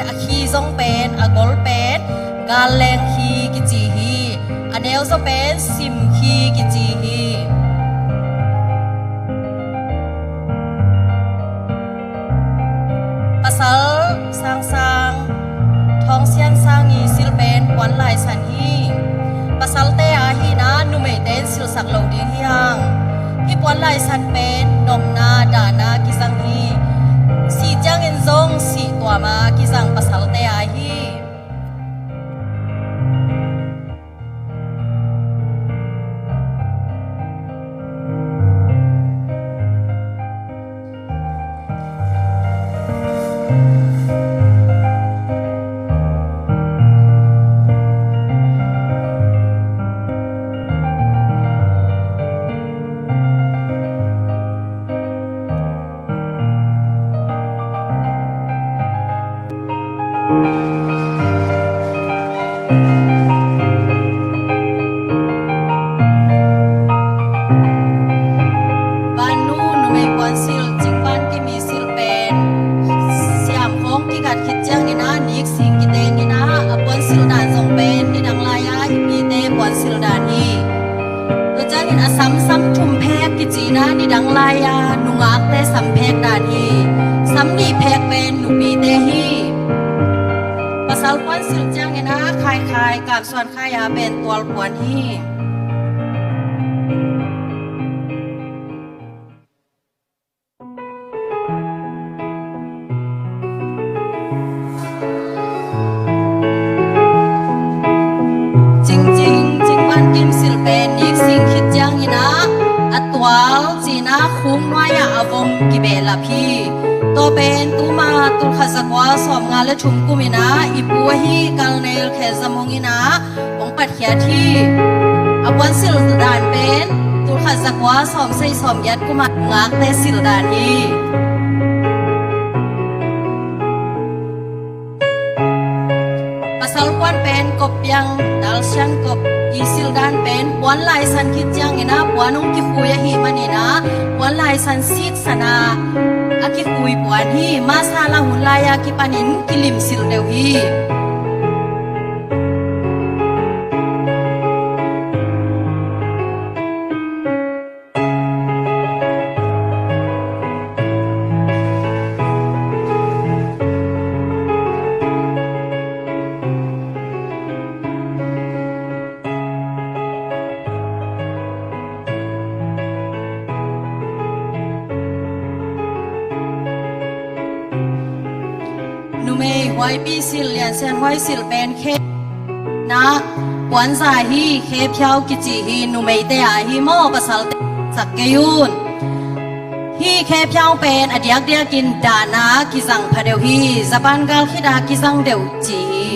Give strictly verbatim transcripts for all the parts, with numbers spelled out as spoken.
A khi zong pen, a gol pen, gal leng khi kici hi. A neu zaw pen, sim khi kici hi. Pasal sangsang, thawngsian sang i silh pen puan laisan hi. Pasalte a hihna numeite in silhsak lo ding hi hang. Hih puan laisan pen nopna dahna kizang hi. Sih ciangin zong sih tuama kizang pasalte a hi. Vannu numei puansilh, Cingvan Kim i silh pen siam khawng kigat khit ciangin ah, nik sing kiteng in ah, a puansilh dan zong pen nidang lai-a i mite puansilh dan hi. Tua ciangin a sam, sam thum phek kici in ah, nidang lai-a nungakte sam phek dan hi. Sam nih phek pen nupite hi. Pasal puansilh ciangin ah, khaikhai, kapsuan khai-a pen tual puan hi. Cingcing, Cingvan Kim silh pen nik sing khit ciangin ah, a tual ci-in ah khuk nuai-ah a vom kibehlap hi. Tua pen tuma tulkhat zakua sawmnga le thum kum in ah i pu ahi Colonel Khe Za Mung in ah hong patkhiat hi. A puansilh dan pen tulkhat zakua sawmsagih sawmgiat kum ah ngakte silh dan hi. Pasal puan pen Kop Piang, Dal Sian Kop i silh dan pen puan laisan khit ciangin ah, puan hong kikhui ahih manin ah, puan laisan siksan a a kikhui puan hi. Masa la hun lai-a kipanin kilim silh deuh hi. Numei huaipi silh, Lian Sian Huai silh pen khe na puanza hi, khe phiau kici hi, numeite a hi maw, pasalte sak kei un. Hih khe phiau pen a diakdiakin dahna kizang pha deuh hi, Japan gal khit a kizang deuh ci hi.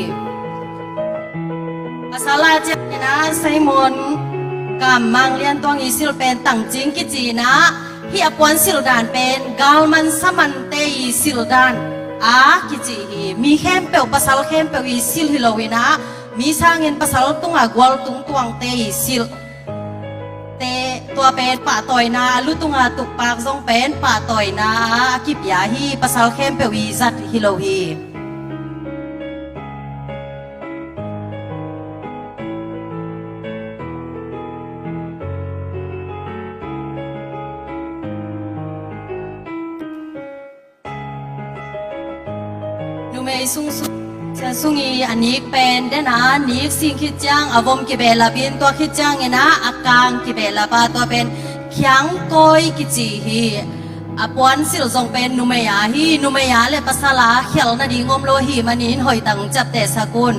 Pasal a ciangin ah Simon Kam Mang Lian Tuang i silh pen tangcing kici in ah, hih a puansilh dan pen galman samante i silh dan a kici hi. Mi khempeuh, pasal khempeuh i silh hi lo in ah, mi sangin pasal tungah gual tungtuangte i silh te, tua pen pahtawina, a lu tunga tukpak zong pen pahtawina a kipia hi, pasal khempeuh i zat hi lo hi. Numei sung sung, Sian sung i a nik pen, den a nik sing khit ciang a vom kibehlap in, tua khit ciangin ah a kang kibehlap a, tua pen khiangkawi kici hi. A puansilh zong pen numei a hi, numei a le pasal a khial nading om lo hi manin hoih tang ciapteh sak un.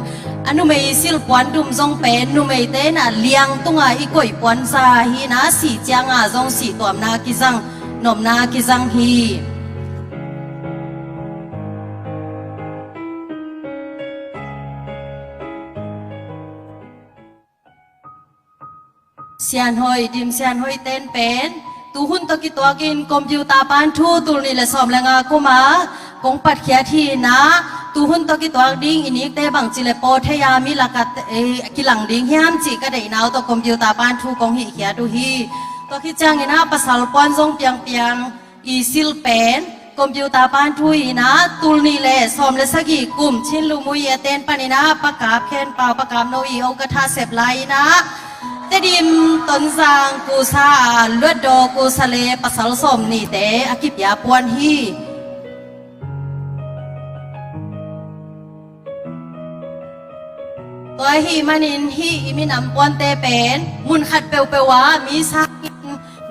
A numei silh puandum zong pen numeite in ah liang tunga i koih puanza hi in ah, sih cianga zong sih tuamna kizang, nopna kizang hi. Sianhoih, Dim Sianhoih ten pen tuhun tawh kituakin computer pan thu tul nih le sawm le nga kuma kong patkhiat hi in ah, tuhun tawh kituak ding i nikte bangci le paw thei a mi lakah, eh, kilang ding hiam cih ka deihna uh tawh computer pan thu kong hihkhiat uh hi. Tua khit ciangin ah pasal puan zong piangpiang i silh pen Computer pan thu in ah, tul nih le sawm le sagih kum Chin Lumui a ten panin ah, Pa Kap Khen Pau, Pa Kap No i o ka tha sep lai in ah, Tedim, Tonzang, Kusa, Luatdaw, Kusa le pasal sawm nihte a kipia puan hi. Tua ahih manin hih i minam puante pen mun khat peuhpeuh ah mi sangin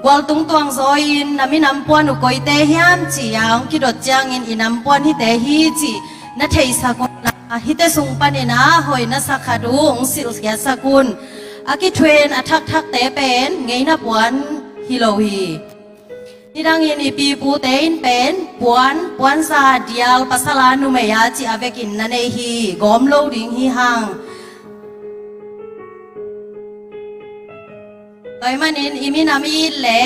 gualtung tuangzaw in na minam puan uh koite hiam ci-a hong kidot ciangin i nam puan hihte hi cih na theihsak unla, hihte sung panin ah hoih na sak khat uh hong silhkhiatsak un. A kithuah a thakthakte pen ngeina puan hi lo hi. Nidangin i pipute in pen puan, puanza, dial, pasal a, numei a cih a vekin na nei hi. Gawm lo ding hi hang. Tua ahih manin i minam i it le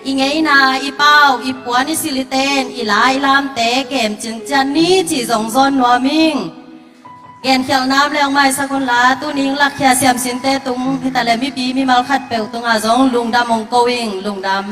i ngeina, i pau, i puan, i silh i ten, i la i lamte kem cincian ni cih zong zawn nuam ing. Genkhialhna om leh hong maisak unla, tuni in lakkhia siamsinte tung hi ta leh mipi mimal khatpeuh tungah zong lungdam hong ko ing. Lungdam.